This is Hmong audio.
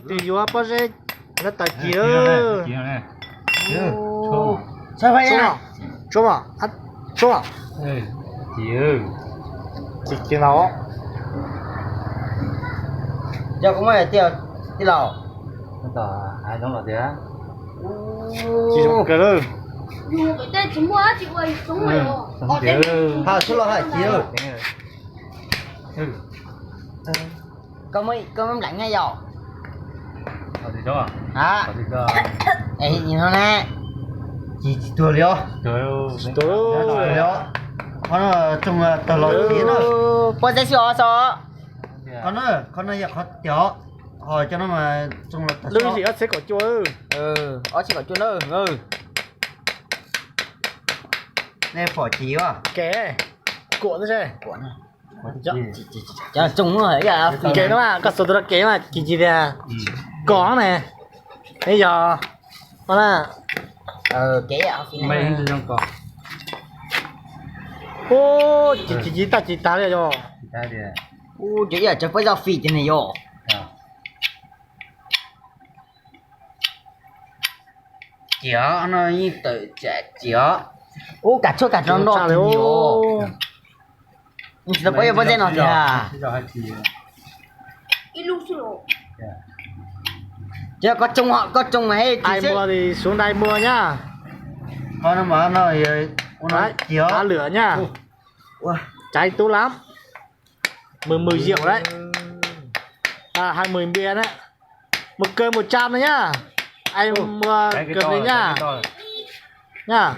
Tus yuav pob zeb no tawm ci lawm. Tsuab mas, tsuab mas, tsuab mas. Ci ci no. Yog koj muaj tij laug. Ci zoo kawg lawm. Hais tsuj lom hais ci lawm. Koj muaj, koj muaj nplam nyiaj yom? Es no ne, ci tsis tuag li os. Li os. Qhov no tsoog tawg los ci na. Pob zeb xwb os xo. Qhov no, qhov no yog qhov tiav, ho cov no mas tsoog los tawg xwb. Lwm ob txhiab kaum cuaj. Ob txhiab kaum cuaj na. Nej pom ci os. Kev, kuam xwb. Kev no mas koj xuas tus no kev mas ci ci tiag. Kom ne, yog na. Ub, ci ci tag ci tag li yog. Ub, cov ib yam cov pab zaj fim ces ne yog. Ciav no yeej tawm tsam ciav. Ub, kav tshuaj kav rau nroj li os. Tsis tau pab yog pob zeb no tiag. Ces koj tsoo, koj tsoo mas he. Ai muag li suv dai muag nyab. Qhov no mas no, ua no ciav lwm nyab. Caiv tub lab. Mws mws ziaum lawm. Hais mws npias na. Mus kawg mus tsa no nyab. Ai muag kawg li nyab. Nyab.